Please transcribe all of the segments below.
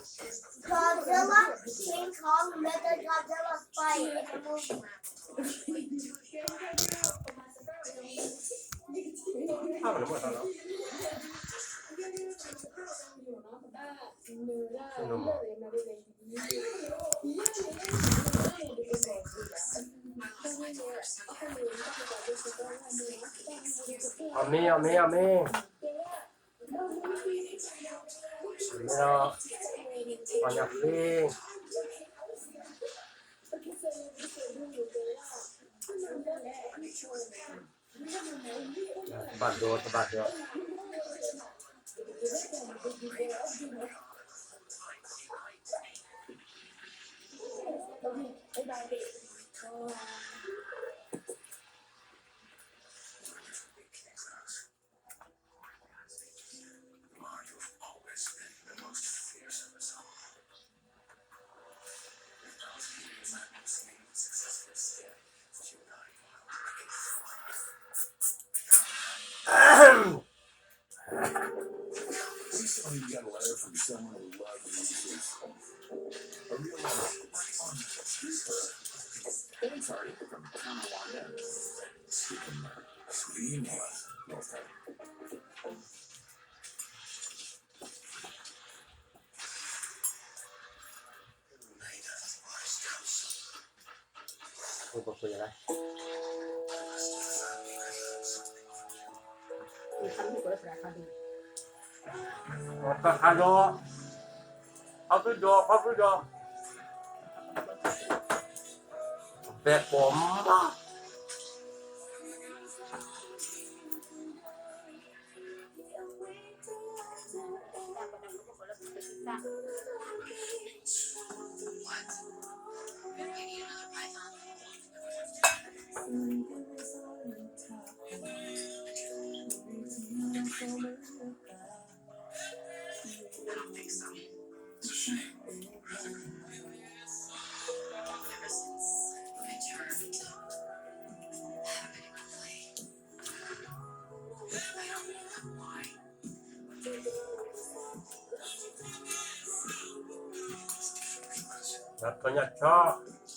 Godzilla, King Kong, Mechagodzilla fight in the movie. အမ့ၢ် အမ့ၢ် အမ့ၢ် မ့ၢ်ဒီး ပှၤညၣ်ဃ့ တဘၣ်ဒိ တဘၣ်ဒိ ခါဒီး ခါဖုဒီး ခါဖုဒီး ဘဲကိးမး အဘၣ်ဒိ တ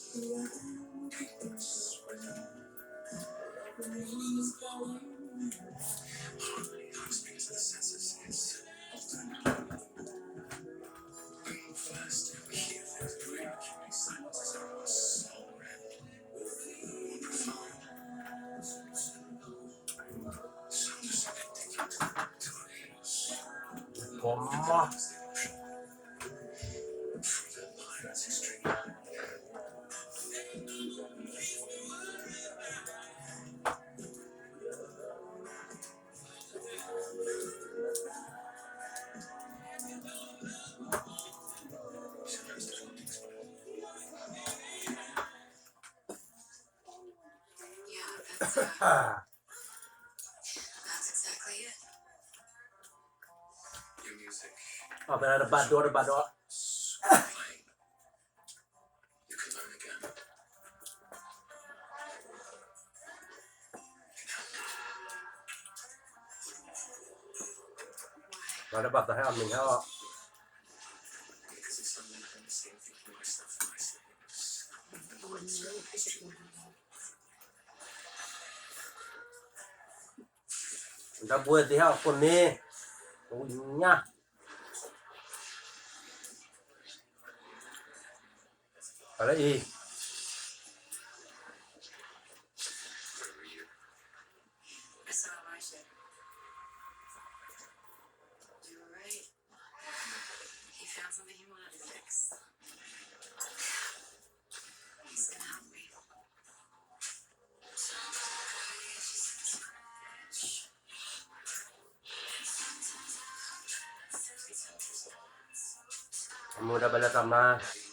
ဘၣ်ဒိ ပှၤလၢဘၣ်သးဟဲအီၣ်မ့ၤဟဲအီၣ် ဒီပုၢ်ဝဲၢ်သ့ၣ်ဟဲအီၣ်ခိၣ်န့ၣ် ပဝံၤညါ အလၢအံၤ အမူဒါဘၣ်လၢတၢ်မၤ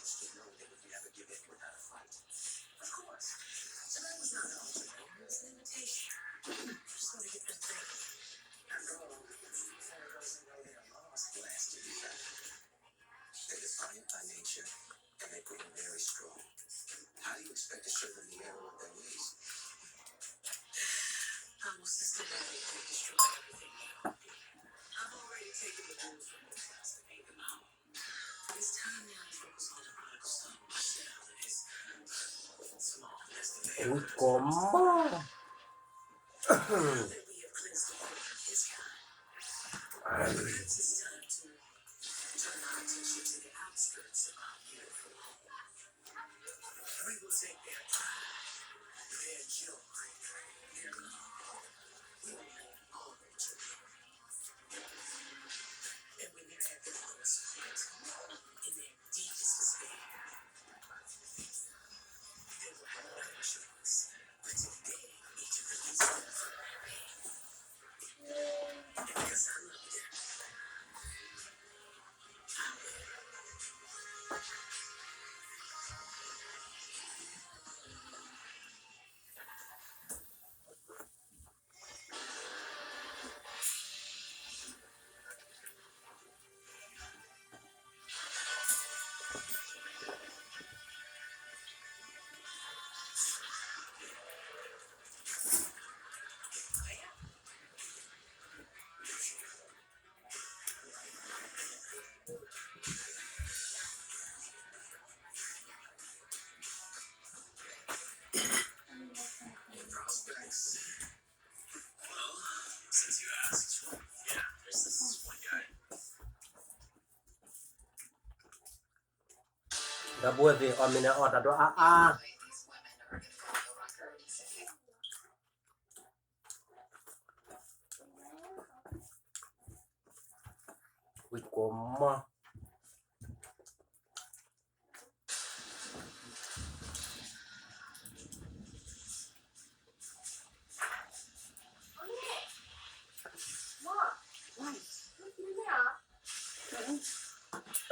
They're defiant by nature, and they prove very strong. How do you expect to show them the error of their ways? I will systematically destroy everything you own. I've already taken the jewels from your house and made them home. This ဝံကိးမီၢ် ဒီပုၢ်ဝဲၢ်သ့ၣ် အီၣ်မ့ၤန့ၣ်အီၣ်တၢ်ဒိၣ်အါအါ ဝံကိးမီၢ်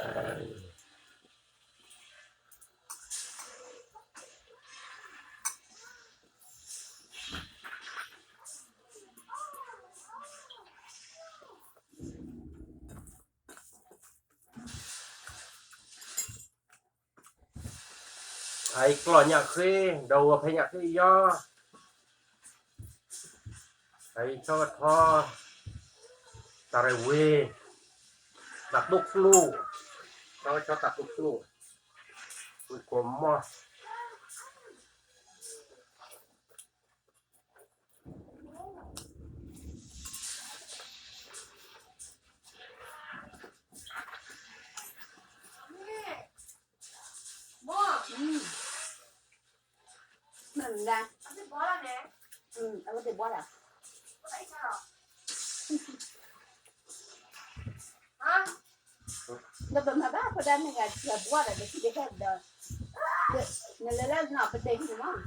အအံၤကျီၢ်ညၣ်ဃ့ ဒီးဝဲဖဲညၣ်ဃ့ယီၤ အအံၤဆီကထီ တၢ်ရဲၣ်ဝ့ၤ တၢ်တိကျိ ဆီကထီတၢ်တိကျိ ဝံကိးမီၢ် မ့ၢ်မနုၤလဲၣ်, အဝဲသ့ၣ်ဘှီလၢ်, ဒီးပမၤဘၣ်ဖိဒါန့ၣ်ဂၤ ဘှီလၢ်ဒီး ခံကဟဲဒီး နလဲၤလၢနီၢ်ပဒ့ၣ်န့ၣ်မး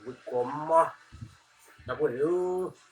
ဝံကိးမီၢ်, ဒီပုၢ်ဝဲၢ်သ့ၣ်ဧၢ.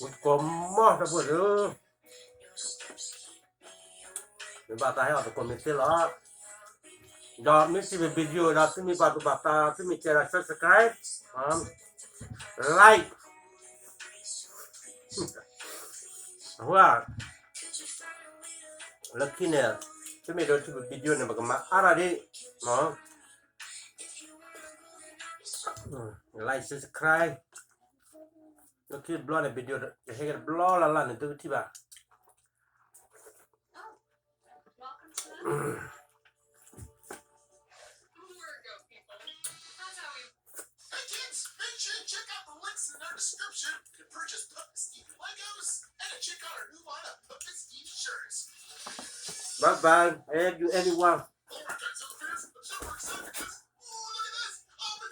ဝံကိးမီၢ် ဒီပုၢ်ဝဲၢ်သ့ၣ်ဧၢ. မ့ၢ်ဘၣ်သးဟဲအီၣ်သကိးမ့ၢ်သ့လီၤ. ဒီးမ့ၢ်စံးမ့ၢ် video ဒီး သုမ့ၢ်ဘၣ်သူၣ်ဘၣ်သး သုမ့ၢ်ကဲဒီး subscribe, like, အဃိ လၢခံန့ၣ် ပမ့ၢ်ဒိးထံၣ်ပ video န့ၣ် ပကမၤအါထီၣ်ဒ် like subscribe လၢခံတဘျီန့ၣ် video ကဟဲက့ၤတဘျီလၢ်လၢ်န့ၣ် သုကထံၣ်ဘၣ် Hey kids, make sure to check out the links in our description to purchase Puppet Steve Legos and to check out our new line of Puppet Steve shirts. Bye bye. I love you everyone. Alright, guys, so fans, I'm super excited because